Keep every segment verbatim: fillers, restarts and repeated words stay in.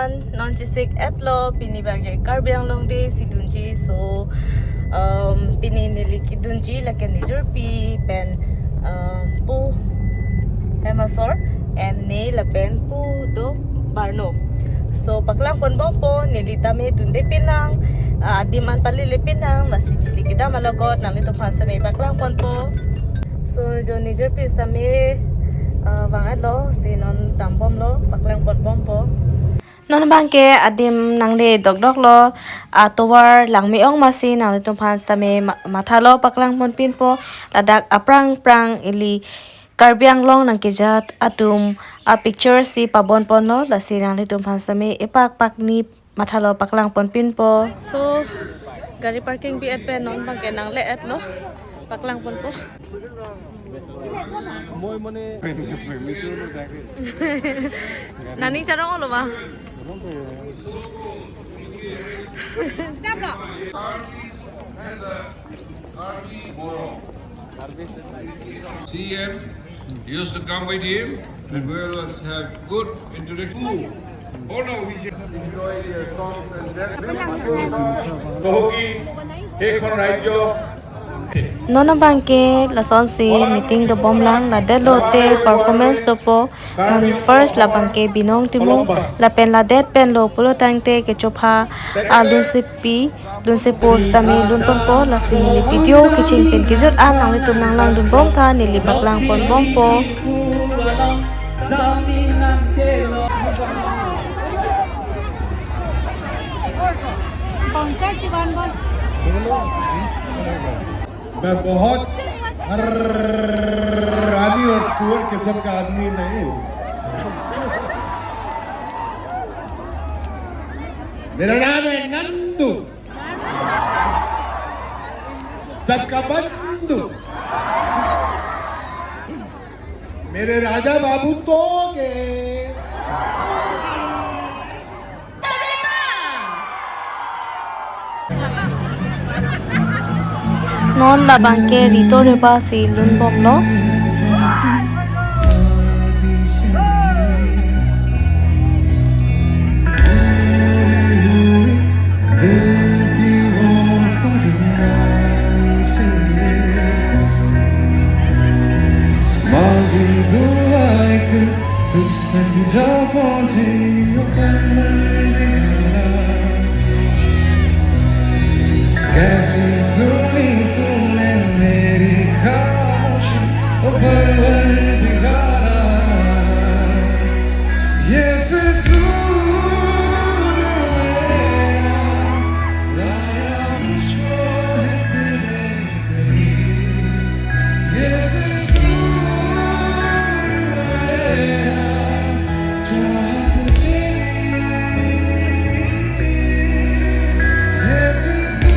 Non chesik-etlo, pini abangke Karbi Anglong Day si dunji. So, um, pini neli kedunji lake nejirpi pen, um, pu Hemasor and ne lapen pu do Barno. So, paklang ponbompo, neli tame dunde pinang, ah, adim an palile pinang, lasi neli kedam alogot nanglitumphan sitame paklang ponpo. So, jo nejirpi sitame, ah, vang-etlo, si non dambomlo, paklang ponbompo. Non abangke adim nangle dokdoklo, atovar langme-ong amatsi nanglitumphan sitame ma-, mathalo paklang ponpinpo, ladak aphrang aphrang ili Karbi Anglong nangkejat atum apicture si pabon ponlo, lasi nanglitumphan sitame epak pakni mathalo paklang ponpinpo. So, gari parking bi-et pen non abangke nangle-etlo, paklang ponpo. Moi mane. Nani charong lo ba? C M used to come with him, and we always have good interaction. All officials enjoy their songs and dance. Tohoki, Hekhon Rajyo. Non abangke lasonsi meeting dobomlang, ladet lote performance dopo. Non first labangke Binong Timung, lapen ladet penlo pulotangte kechopha alunsepi, lunsepo sitame lun ponpo, lasi neli video kecheng pen kejut an nanglitum nanglangdunbom tha, neli paklang ponbompo. Concert chivan bon. मैं बहुत हरामी और सुअर किस्म का आदमी नहीं हूँ। मेरा नाम है नंदू, सबका बंधु। मेरे राजा बाबू तो के। Non labangke Rito Reba si lunbomlo. कैसी सुनी तूने मेरी खामोशी, ओ परवरदिगारा। ये फिक्र मेरा लाया मुझको है तेरे करीब। ये फिक्र मेरा चाहत तेरी। ये फिक्र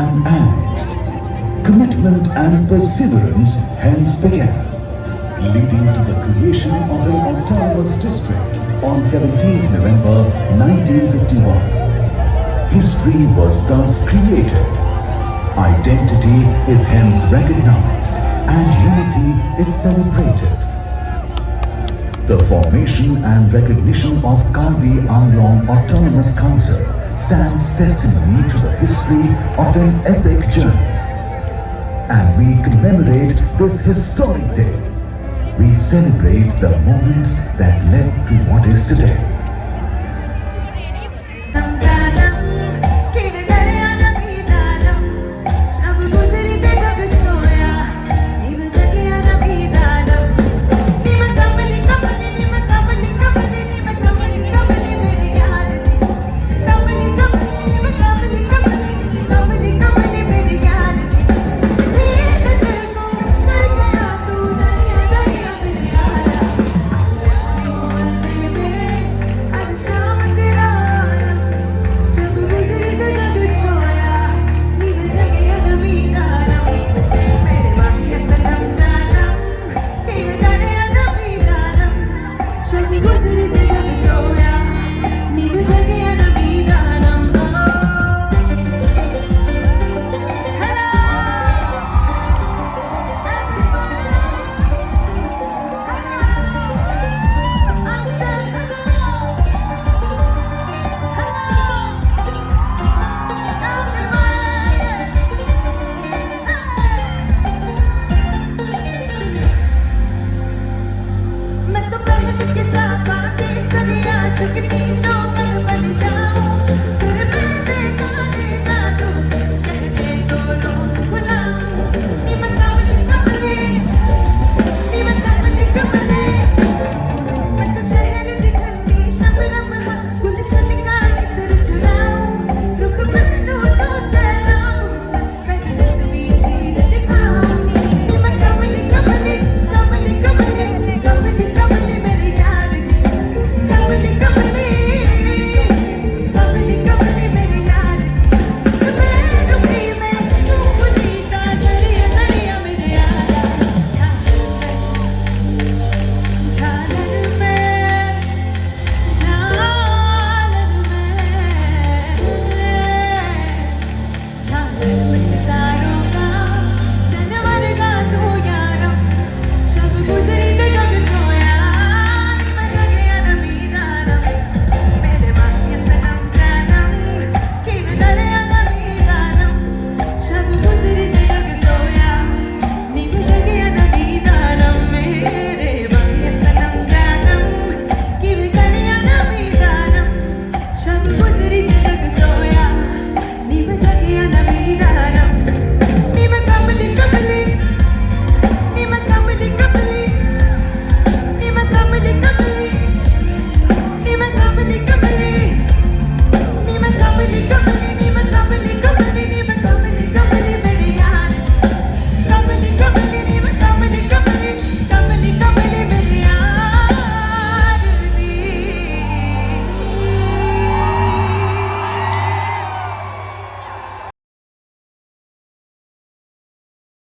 and angst. Commitment and perseverance hence began, leading to the creation of an autonomous district on seventeenth November nineteen fifty-one. History was thus created. Identity is hence recognized and unity is celebrated. The formation and recognition of Karbi Anglong Autonomous Council stands testimony to the history of an epic journey. And we commemorate this historic day. We celebrate the moments that led to what is today.